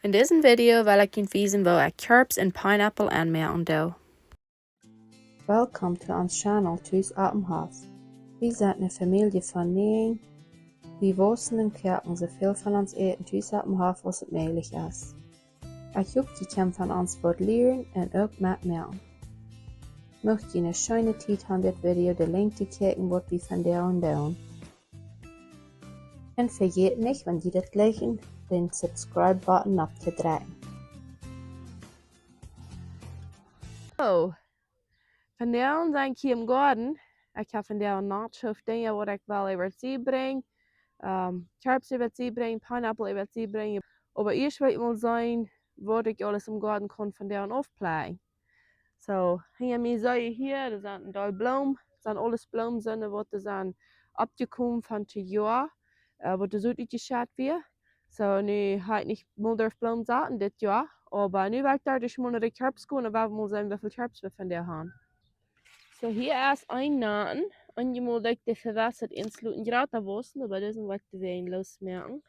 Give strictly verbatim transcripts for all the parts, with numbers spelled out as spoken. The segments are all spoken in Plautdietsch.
In disen Video well ekj junt wiesen, woo ekj Kjarps un Pineapple aunmoaken doo. Welcome to ons channel, Tus oppem Hoff. Wie sent eene Famielje von näajen. Wie wausen un koaken soo väl von ons Äten tus oppem Hoff aus et mäajlich es. Ekj hop, jie kjennen von ons waut lieren un uk metmoaken. Mucht jie eene scheene Tiet haben, dit Video de Lenjd to kjikjen, waut wie vondoag doonen. Un vejät nich, wan jie dit liken, dän Subscribe-Button opptodrekjen. Oh, vondoag sie ekj hia em Goaden. Ekj hab vondoag noch väl Dinja, waut ekj well äwa de Sied brinjen. Ähm, Kjarps äwa de Sied brinjen, Pineapple äwa de Sied brinjen. Oba ieescht well ekj mol seenen, waut ekj aules em Goaden kaun vondoag aufplekjen. Soo, hinja mie seenen jie hia, daut sent een Deel Bloomen, daut sent aules Bloomen, sent waut doa sent oppjekomen von dit Joa, äh, waut doa soo utjeschett wia. Soo, nu hab ekj nich mol derft Bloomen saten dit Joa, oba nu well ekj doa ieescht mol no de Kjarps gonen, un well wie mol seenen, woo väl Kjarps wie vondoag haben. Soo, hia es een Naten, un jie motten dee vewässren, ieescht loten jrata wausen, oba disen well ekj doawäajen loosmoaken.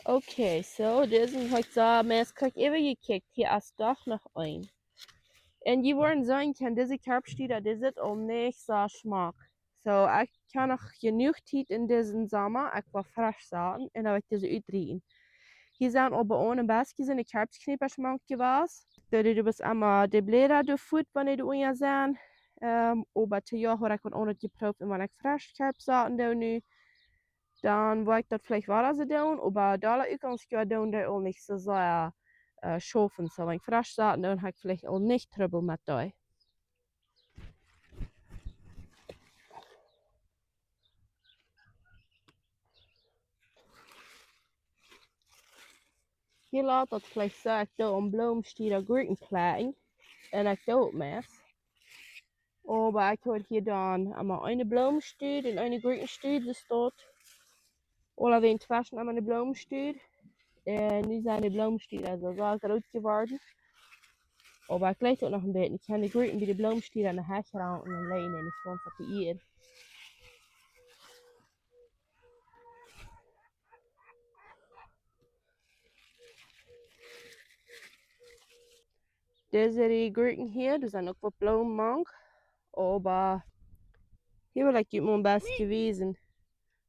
Okay, soo, disen hab ekj soo meist krakjt äwajekjikjt. Hia es doch noch een. Un jie woaren seenen kjennen, dise Kjarpsstieda, dee sitt aul nich soo schmock. Soo, ekj hab noch jenuach Tiet en disen Somma, ekj well fresch saten un dan well ekj dise utrieten. Hia sent aul bie ons een bät soone Kjarpskjneepasch mank jewast. Dee, dee, du best emma de Bläda doa fuat, wan dee unja sent. Ähm, oba dit Joa hab ekj waut aundret jeproowt un wan ekj fresch Kjarps saten doo nu, dan woa ekj daut veleicht wada soo doonen, oba doa ekj ons jo doonen, dee aul nich soo sea, äh, schaufen. Soo, wan ekj fresch saten doo, dan hab ekj veleicht aul nich Trubbel met dee. Hia lat daut veleicht soo, ekj doo aun Bloomstieda Gurkjen plekjen. Un ekj doo et meist. Oba ekj hab hia dan emma eene Bloomstied un eene Gurkjenstied, soo steit. Aulawäajen tweschen emma eene Bloomstied. Un nu sent de Bloomstieda soo, soo groot jeworden. Oba ekj leet uk noch een bät. Ekj kaun de Gurkjen bie de Bloomstieda aun de Hecht raunken un leenen un ekj kaun daut bie hia. Dise Gurkjen hia, doa sent uk waut Bloomen mank, oba hia well ekj junt mol een bät wiesen.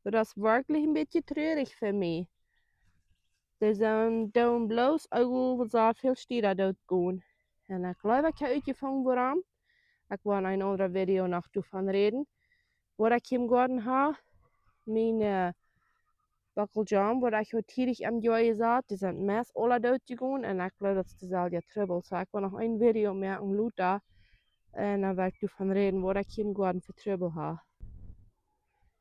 Daut es werkjlich een bät truarich fa mie. Dee sent, doonen bloos aul soo väl Stieda doot gonen. Un ekj jleew, ekj hab utjefungen, wuarom. Ekj woa en een aundret Video noch doavon räden. Waut ekj hia em Goaden hab, miene, äh, Bockeljonen, waut ekj hab tiedich aum Joa jesat, dee sent meist aula doot jegonen un ekj jleew, daut es deeselwje Trubbel. Soo, ekj woa noch een Video moaken lota un dan woa ekj doavon räden, waut ekj hia em Goaden fa Trubbel hab.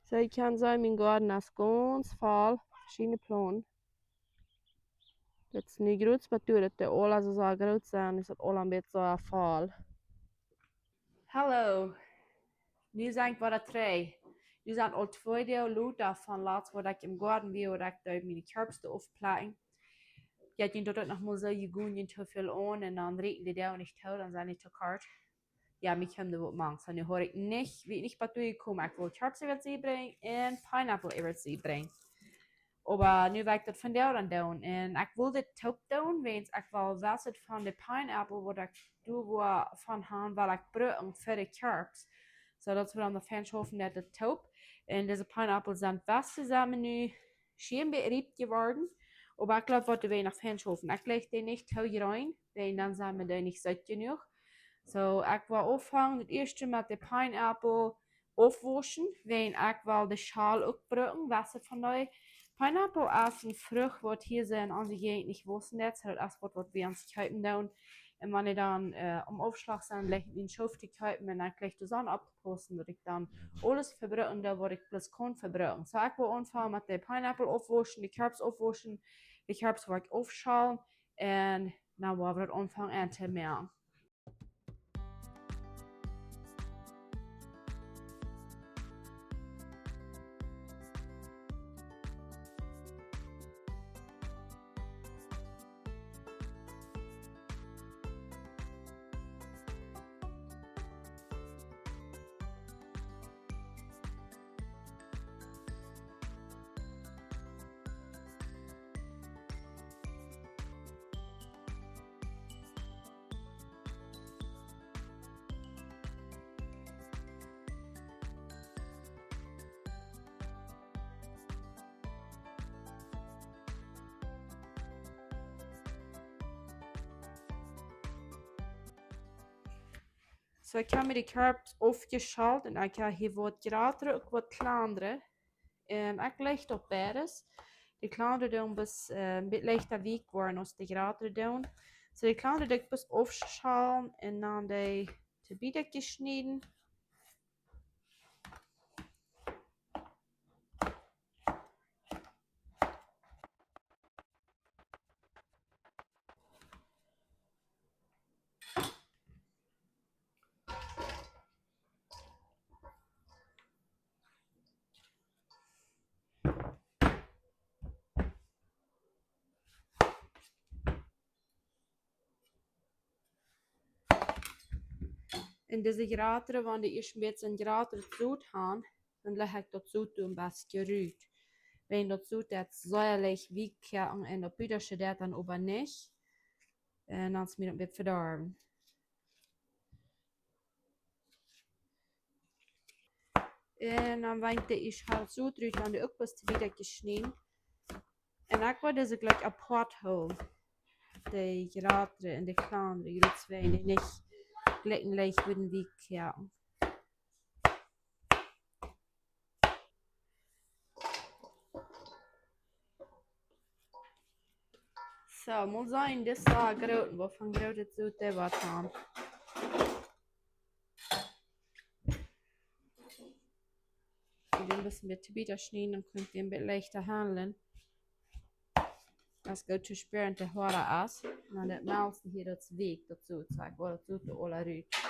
Soo, jie kjennen seenen, mien Goaden es gaunz voll veschiedne Plaunten. Daut es nu groot, oba doaderch daut dee aula soo, soo groot sent, es daut aula een bät soo voll. Hallo. Nu sie ekj wada trigj. Nu sent aul twee Doag lota von latst, waut ekj em Goaden wia, waut ekj doa miene Kjarps doa aufplekjen. Jo, ekj denkj, daut daut noch mol soo, jie gonen nich too väl aun un dan rieekjen dee Doag nich too, dan sent dee too kort. Jo, mie kjeem doa waut mank. Soo, nu hab ekj nich, wia nich bat doa jekomen. Ekj wull Kjarps äwa de Sied brinjen un Pineapple äwa de Sied brinjen. Oba nu woa ekj daut vondoag dan doonen. Un ekj wull dit toop doonen, wiels ekj wull waut von de Pineapple, waut ekj doa woa von haben, wull ekj brucken fa de Kjarps. Soo daut wie dan de Fensch hoofen, daut daut toop. Un dise Pineapple sent waut, see sent nu scheen bie riep jeworden. Oba ekj jleew, waut wie noch Fensch hoofen. Ekj läs dee nich too jrein, wiels dan sent dee nich seet jenuach. Soo, ekj woa aunfangen, daut ieeschte met de Pineapple aufwauschen, wiels ekj wull de Schal uk brucken, waut von dee. Pineapple es eene Frucht, waut hia soo en onse Jäajent nich wausen deit, soo daut es waut, waut wie ons kjeepen doonen. Un wan dee dan, äh, aum Aufschlach sent, laj ekj mie een Schoof to kjeepen un dan jleich de Sonn opptopaussen, daut ekj dan aules vebrucken doo, waut ekj bloos kaun vebrucken. Soo, ekj woa aunfangen met de Pineapple aufwauschen, de Kjarps aufwauschen, de Kjarps woa ekj aufschalen un dan woa wie daut aunfangen auntomoaken. Soo, ekj hab mie de Kjarps aufjeschält un ekj hab hia waut jratre, uk waut kjlandre. Un ekj leew daut beides. De kjlandre doonen bloos, äh, een bät leichta weekj woaren aus de jratre doonen. Soo, de kjlandre doo ekj bloos aufschälen un dan dee to Bietakjes schnieden. Un dise jratre, wan dee ieescht een bät jratret Sot han, dan laj ekj daut Sot doa een bät rut. Wan daut Sot daut sea leicht weekj woaren un daut Bietakje daut dan oba nich. Un dan es mie daut een bät vedorwen. Un dan wan ekj dee ieescht haud Sot rut, dan doo ekj bloos to Bietakjes schnieden. Un ekj woa dise jlikj apoat hoolen. De jratre un de kjlandre, jrots wäajen dee nich jlikj leicht wudden weekj woaren. Soo, mol seenen, dit es een groote, waut fa groote Sot dee woat han. Ekj well bloos een bät bieter schnieden, dan kaun ekj dän een bät leichta handlen. Daut es goot to spieren, de Hoare es. Un dan daut meltst hia daut weekj, daut Sot, saj ekj, ooda daut Sot de aula rut.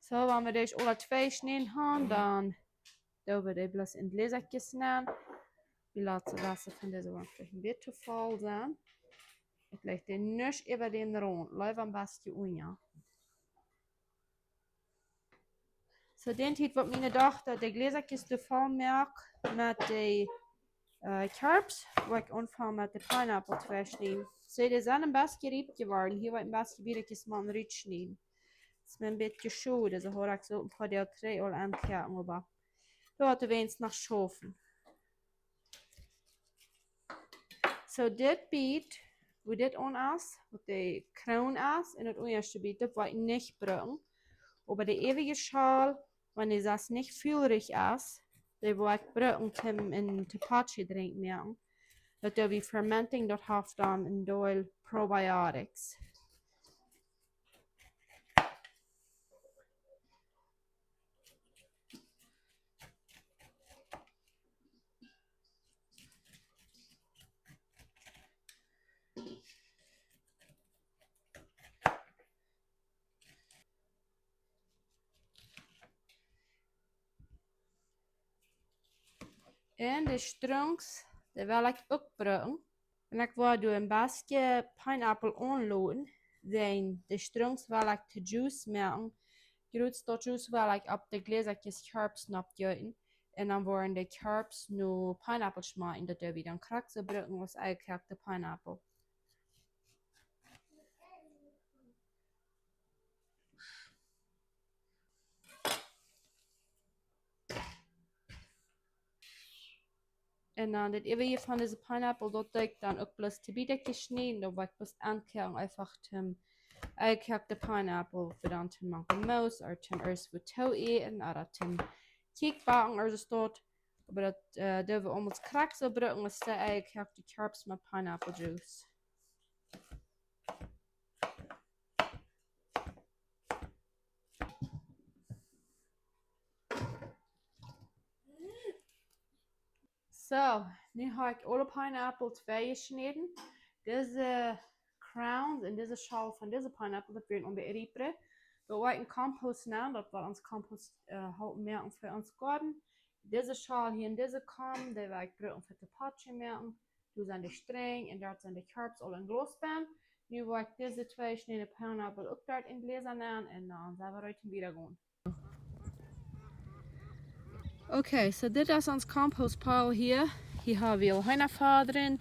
Soo, wan wie dee aula twee jeschnäden han, dan doo wie dee bloos en Jläsakjes nenn. Wie loten dise von dise Waunt veleicht een bät to voll sennen. Ekj laj dee nich äwa dän Raunt, leewa een bät unja. Soo, dän Tiet woat miene Dochta de Jläsakjes doa voll moaken met de, äh, Kjarps, woa ekj aunfang met de Pineapple to schnieden. Soo, dee sent een bät riep jeworden. Hia woa ekj een bät Bietakjes mau rut schnieden. Daut es mie een bät schod, soo haud ekj soo een poa Doag trigj aul aunjekoakt, oba doa haud ekj weens noch schaufen. Soo, dit Biet, wua dit aun es, waut de Kroon es, un daut unjaste Biet, daut woa ekj nich brucken. Oba de äwaje Schal, wan dee sest nich fulich es, dee woa ekj brucken, om en Tepache Drink moaken. Daut doo wie fermenting, daut haft dan een Deel Probiotics. Un de Strunks, dee well ekj uk brucken. Un ekj woa doa een bät Pineapple aunloten, dan de Strunks well ekj to Juice moaken. Jrots daut Juice well ekj opp de Jläsakjes Kjarps nopp jeeten. Un dan woaren de Kjarps no Pineapple schmakjen, daut doo wie dan krakjt soo brucken aus enjekoakte Pineapple. Un dan dit äwaje von dise Pineapple, daut doo ekj dan uk bloos to Bietakjes schnieden, daut woa ekj bloos aunkoaken, eefach toom enjekoakte Pineapple, fa dan toom moaken Mousse, ooda toom ieescht waut to äten, ooda toom Kjieekj backen, ooda soo waut. Oba daut, äh, doo wie aulmols krakjt soo brucken aus de enjekoakte Kjarps met Pineapple Juice. Soo, nu hab ekj aule Pineapple twee jeschnäden. Dise Crowns un dise Schal von dise Pineapple, daut wieren onberiepre. Daut woa ekj en Compost nämen, daut woat ons Compost, äh, halpen moaken fa ons Goaden. Dise Schal hia un dise Kom, dee woa ekj brucken fa Tepache moaken. Doa sent de Strenj un doa sent de Kjarps aul en Glaus benn. Nu woa ekj dise twee jeschnädne Pineapple uk doa en Jläsa nämen un dan sent wie reed toom wieda gonen. Okay, so dit es ons compost pile hia. Hia ha wie aul Heena fodren,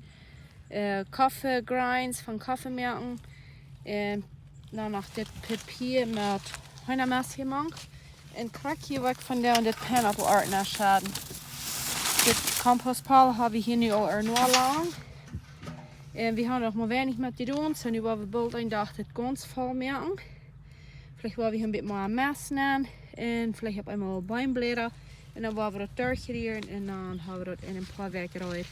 äh, Koffe grinds von Koffe moaken. Un dan noch dit Papia met Heenamest hia mank. Un krakjt hia woa ekj vondoag dit pineapple art nenschedden. Dit compost pile ha wie hia nu aul ea lang. Un wie ha noch mau weinich met jedonen, so nu woa wie boolt een Dach dit gaunz voll moaken. Veleicht woa wie een bät mea Mest nenn un veleicht opp eemol Boombläda. Un dan woa wie daut derchrieren un dan ha wie daut en een poa Wäakj reed.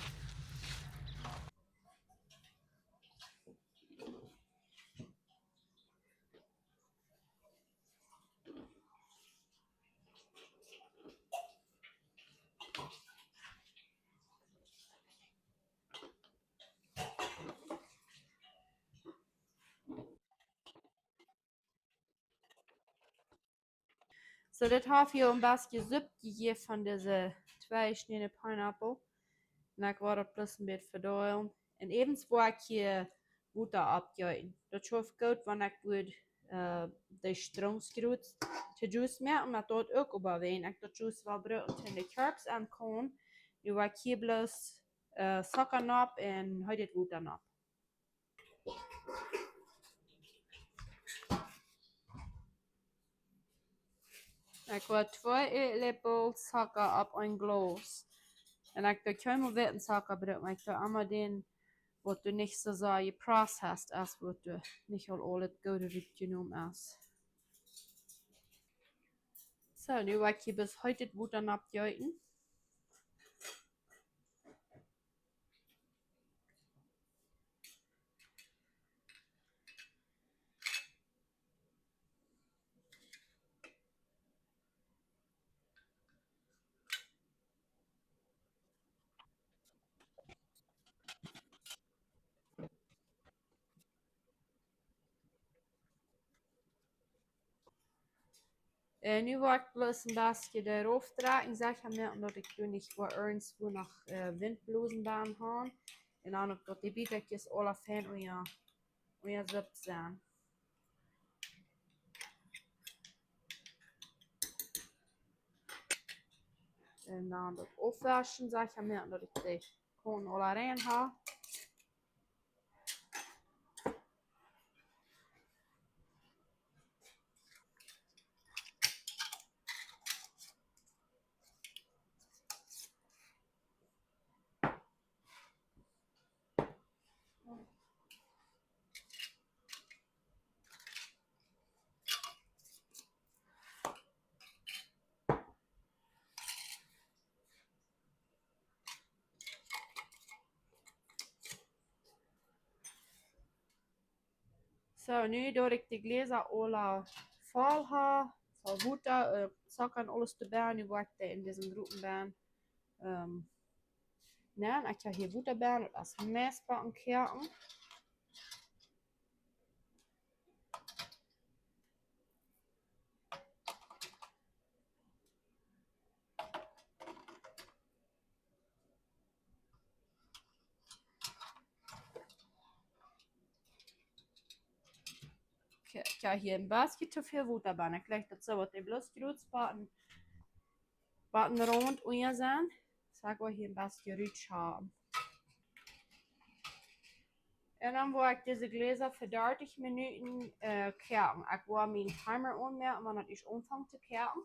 So, dit haft hia een bät Supp jejäft von dise twee jeschnädne pineapple. Un ekj woa daut bloos een bät vedeelen. Un äwent woa ekj hia Wota oppjeeten. Daut schauft goot, wan ekj wudd, äh, de Stroomsgroot to Juice moaken, met daut uk, oba wan ekj daut Juice well brucken, toom de Kjarps aunkomen, nu woa ekj hia bloos, äh, Zocka nopp un heet dit Wota nopp. Ekj woa twee Ätläpel Zocka opp een Glaus. Un ekj doo kjeenmol witten Zocka brucken, ekj doo emma dän, waut du nich soo sea jeprosst hast, aus waut du nich aul, aul daut goode rutjenomen hast. So, nu woa ekj hia bloos heet dit Wota nopp jeeten. Äh, nu woa ekj bloos een bät de Rof drakjen, secha moaken daut ekj doa nich woa irjentwua noch, äh, Wint blosen bie ha. Un dan uk daut de Bietakjes aula fein unja, unja Supp sent. Un dan daut aufwaschen, secha moaken daut ekj de Konen aula rein ha. So, nu daut ekj de Gläsa aula voll ha, voll Wota, äh, Zocka un aules doabie, nu woa ekj dee en disen Gropen benn, ähm, nenn. Ekj ha hia Wota benn, daut es Maisbacken koaken. Ekj, ekj ha hia een bät too väl Wota benn. Ekj jleich daut soo waut de bloos groot Spaten, Spaten runt unja sent. So ekj woa hia een bät rut haben. Un dan woa ekj dise Gläsa fa dartich Minuten, äh, koaken. Ekj woa mienen Timer aunmoaken, wan daut es aunfangt to koaken.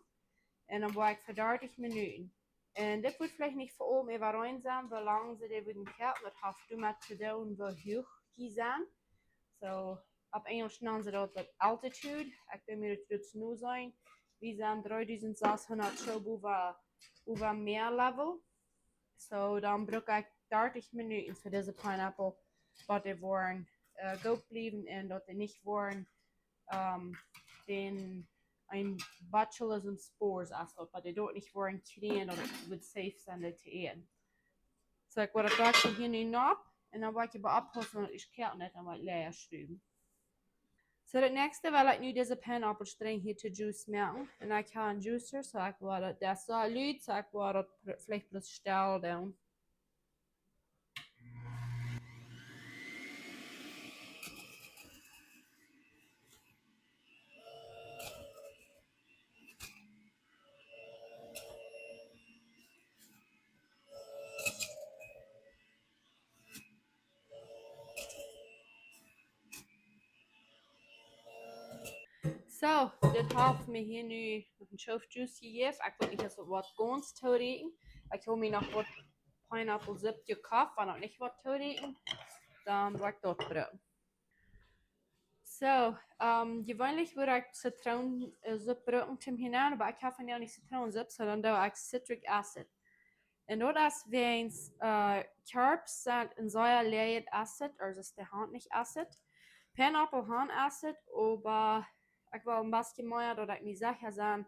Un dan woa ekj fa dartich Minuten. Un dit woat veleicht nich fa aulem äwareen sennen, woo lang see dee wudden koaken. Daut haft doamet to doonen, woo huach dee sent. So, opp Enjelsch nanen see daut, daut altitude. Ekj well mie daut jrod nu seenen. Wie sent dreedusent sechshundat Schoo bowa, bowa Mäa Level. So, dan bruck ekj dartich Minuten fa dise pineapple, daut dee woaren, äh, goot bliewen un daut dee nich woaren, ähm, dän, een botulism spores, aus daut, daut dee doa nich woaren kjrieen, daut et woat safe sennen, dee to äten. So, ekj woa daut Dach hia nu nopp un dan woa ekj oba oppaussen, daut ekj koak nich, dan woa ekj leeja schruwen. So, daut näakjste well ekj nu dise pineapple Strenj hia to Juice moaken. Un ekj ha een Juicer, so ekj woa daut, daut es soo lud, so ekj woa daut pr-, veleicht bloos stell doonen. Soo, dit haft mie hia nu noch een Schoof Juice jejäft. Ekj weet nich, aus daut waut gaunz toorieekjen. Ekj hab mie noch waut Pineapple Sip jekoft, wan daut nich waut toorieekjen, dan woa ekj daut brucken. Soo, ehm, jeweenlich wudd ekj Zitroon, eh, Sip brucken toom hia nenn, oba ekj hab vondoag nich Zitroon Sip, soo dan doo ekj citric acid. Un daut es wäajens, eh, Kjarps sent een sea läajet acid, ooda es de Haunt nich acid. Pineapple han acid, oba ekj well een bät mea, daut ekj mie secha sie,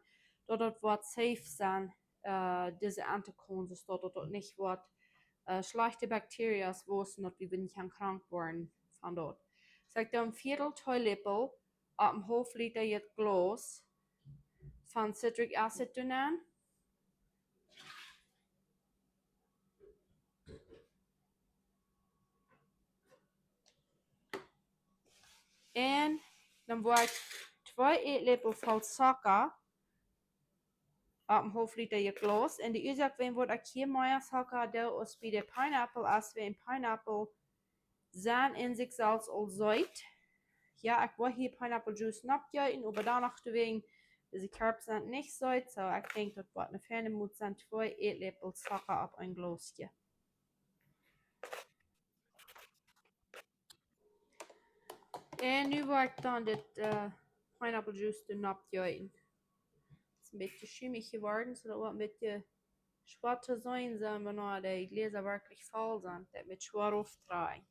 daut daut waut safe sie, eh, dise Antikons, daut daut nich waut, eh, schlajchte Bakterien wausen, daut wie wudden krank woaren von daut. Soo ekj doo een Viedel Teeläpel opp een haulf Lita Glaus von citric acid doonen. Un dan woa ekj twee Ätläpel voll Zocka opp een haulf Lita Glaus. Un de Uasoak, wuarom ekj hia mea Zocka doo aus bie de Pineapple, es wäajens Pineapple sent en sikj selfst aul seet. Jo, ekj woa hia Pineapple Juice nopp jeeten, oba dan noch wäajens dise Kjarps sent nich seet, soo ekj denkj, daut woat een feine Moot sennen, twee Ätläpel Zocka opp een Glausje. Un nu woa ekj dan dit, eh, Pineapple Juice doa nopp jeeten. Daut es een bät schumich jeworden, soo daut woat een bät schwoa to seenen sennen, wan de Jläsa werkjlich voll sent. Daut woat schwoa aufdreien.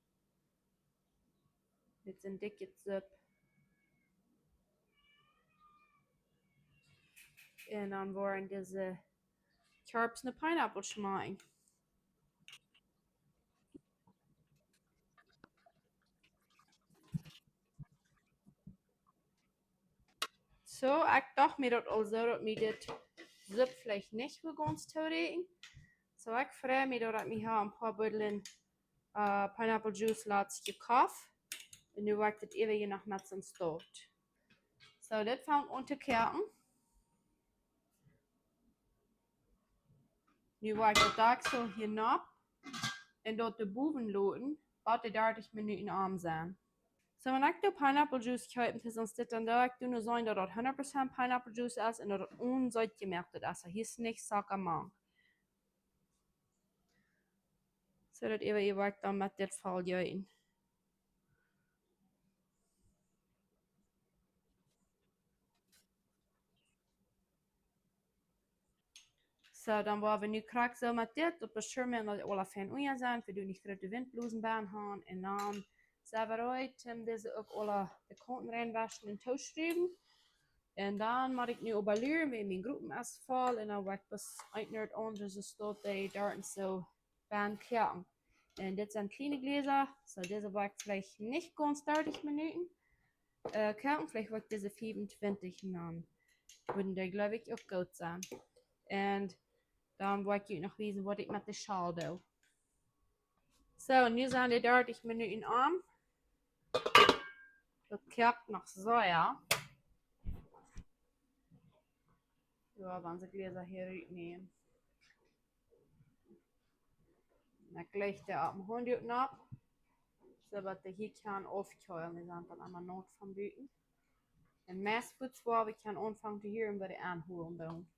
Dit es een dikje Sip. Un dan woaren dise Kjarps no Pineapple schmakjen. Soo, ekj docht mie daut aul soo, daut mie dit Sip veleicht nich wea gaunz toorieekjen. Soo, ekj frei mie daut ekj mie hab een poa Buddel, eh, Pineapple Juice latst jekoft. Un nu woa ekj dit äwent hia noch met soon Stoot. Soo, dit fangt aun to koaken. Nu woa ekj daut Dakjsel hia nopp un daut doa bowen loten, bat de dartich Minuten om sent. Soo, wan ekj de Pineapple Juice kjeep, es ons dit dan doa, ekj doo nu seenen daut daut hundat Prozent Pineapple Juice es un daut daut onseet jemoakt es. Hia es nich Zocka mank. Soo daut äwent woa ekj dan met dit voll jeeten. Soo, dan woa wie nu krakjt soo met dit, daut wie secha daut aula fein unja sent, wie doonen nich groote Windblosen bie haben, un dan sent wie reed, om dise uk aula de Kaunten reinwaschen un tooschruwen. Un dan mott ekj nu oba luren, wan mien Gropen es voll, un dan woa ekj bloos een Noot aundret, soo daut dee doa soo bie koaken. Un dit sent kjliene Jläsa, soo dise woa ekj veleicht nich gaunz dartich Minuten, eh, koaken, veleicht woa ekj dise fiefuntwintich, un dan wudden dee, jleew ekj, uk goot sennen. Un dan woa ekj junt noch wiesen, waut ekj met de Schaul doo. Soo, nu sent de dartich Minuten om. Daut koakt noch soo, jo. Jo, wan see Jläsa hia rutnämen. Dan kjrieech ekj dee opp een Haunddook nopp, soo daut dee hia kaun aufkjeelen. Dee sent dan emma naut von buten. Un meist woat woll, wie kjennen aunfangen to hieren, waut dee aunhoolen doonen.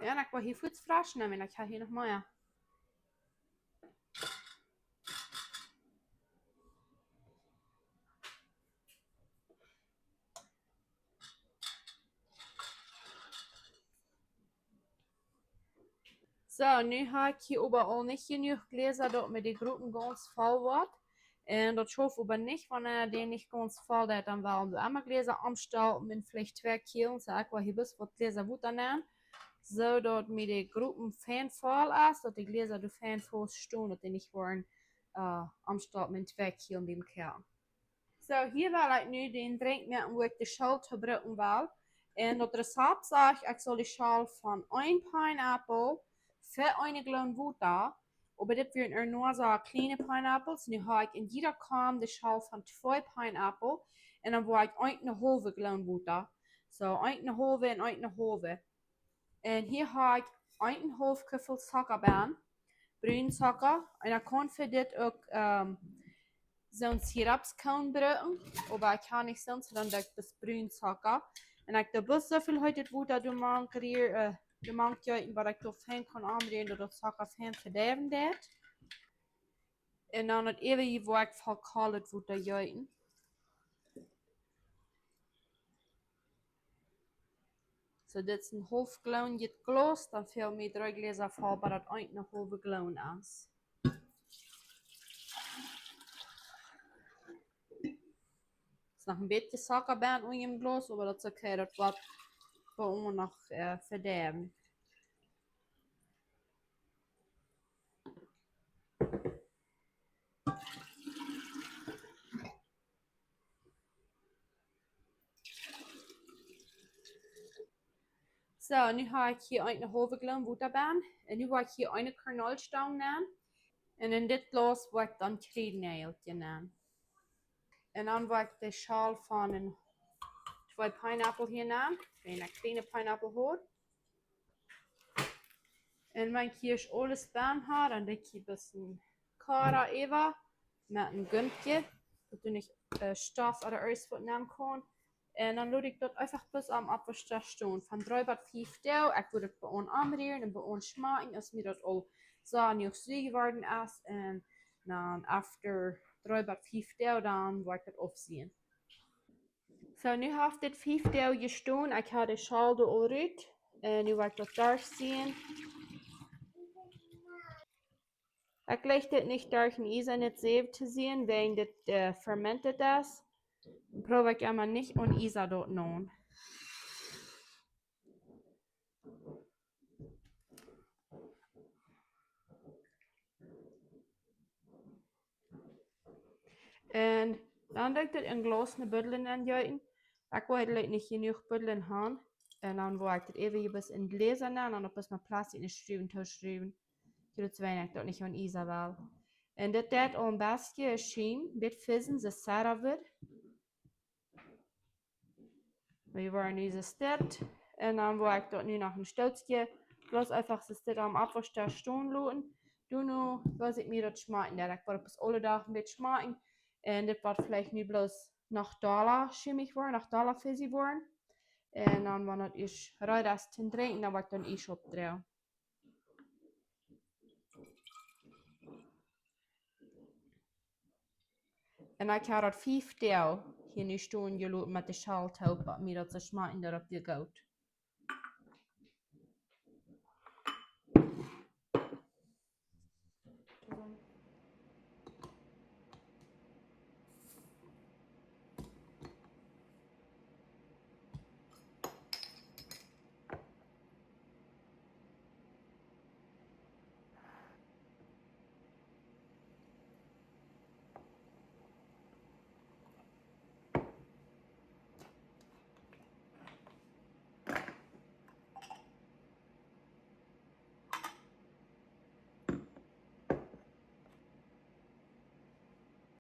Jo, un ekj woa hia fuaz fresch nämen, ekj hab hia noch mea. Soo, nu hab ekj hia oba aul nich jenuach Jläsa, daut mie de Gropen gaunz voll woat. Un daut schauft oba nich, wan dee nich gaunz voll es, dan woaren wie emma Jläsa omstalen un veleicht twee Kilo, soo ekj woa hia bloos waut Jläsa Wota nämen, soo daut mie de Gropen fein voll es, daut de Jläsa doa fein faust stonen, daut dee nich woaren, eh, omstalen un twee Kilo biem Koaken. Soo, hia well ekj nu dän Drinkj moaken, wua ekj de Schaul to brucken well. Un daut Rezapt sajcht, ekj saul de Schaul von een Pineapple fa een Gallon Wota, oba dit wieren ea mau soo kjliene Pineapples. Nu hab ekj en jieda Kom de Schaul von twee Pineapple un dan woa ekj een un een haulwe Gallon Wota. Soo, een un een haulwe un een un een haulwe. Un hia hab ekj een un een haulw Kuffel Zocka benn. Brunsocka. Un eena kaun fa dit uk, ähm, soon Sirupskon brucken, oba ekj hab nich soon, dan doo ekj bloos Brunsocka. Un ekj doo bloos soo väl heet Wota doamank rieren, äh, doamank jeeten, waut ekj doa fein kaun aunrieren, daut daut Socka fein vedeiwen deit. Un dan daut äwaje woa ekj voll kolet Wota jeeten. Soo, dit es een haulf Gallon dit Glaus, dan fält mie dree Gläsa voll, oba daut eent noch haulwe Gallon es. Es noch een bät Socka bie en unjem Glaus, oba daut es okay, daut woat bie ons noch, äh, vedeiwen. Soo, nu hab ekj hia een haulwe Gallon Wota bie. Un nu woa ekj hia eene Kernelstang nämen. Un en dit Glaus woa ekj dan Kjriednäajel nämen. Un dan woa ekj de Schal von een, twee Pineapple hia nämen. Wan eena kjliene Pineapple haft. Un wan ekj hia aules bie hab, dan doo ekj hia een bät Kara äwa met een Gumpje, daut doa nich, äh, Stoff ooda irjent waut nenn kaun. Un dan lot ekj daut eefach bloos aum Oppwaschtiesch stonen. Von dree bat fief Doag, ekj wudd daut bie ons aunrieren un bie ons schmakjen, aus mie daut aul soo jenuach soo jeworden es. Un dan after dree bat fief Doag, dan woa ekj daut aufseenen. Soo, nu haft dit fief Doag jestonen. Ekj hab de Schal doa aul rut. Un nu woa ekj daut derchseenen. Ekj laj dit nich derch een iesanet Säw to seenen, wan dit, äh, fermented es. Proow ekj emma nich aun Iesa daut nämen. Un dan doo ekj dit en Glaus ne Buddel aunjeeten. Ekj well eejentlich nich jenuach Buddel haben. Un dan woa ekj dit äwaje bloos en Gläsa nämen un dan opp eemol Plastik en Struwen to struwen. Ekj doo daut soo wan ekj daut nich aun Iesa well. Un dit deit aul een bät scheen, dit fizzen, soo sara woat. Wie woaren nu soo dit. Un dan woa ekj daut nu noch een Stootje, bloos eefach soo dit aum Oppwaschtiesch stonen loten. Doano woa ekj mie daut schmakjen, daut ekj woa bloos aule Doag een bät schmakjen. Un dit woat veleicht nu bloos noch dolla schimmich woaren, noch dolla fizzy woaren. Un dan, wan daut es reed es to drinkjen, dan woa ekj dan ieescht oppdreien. Un ekj hab daut fief Doag hia nu stonen jeloten met de Schal toop, bat mie daut soo schmakjt, daut daut wia goot.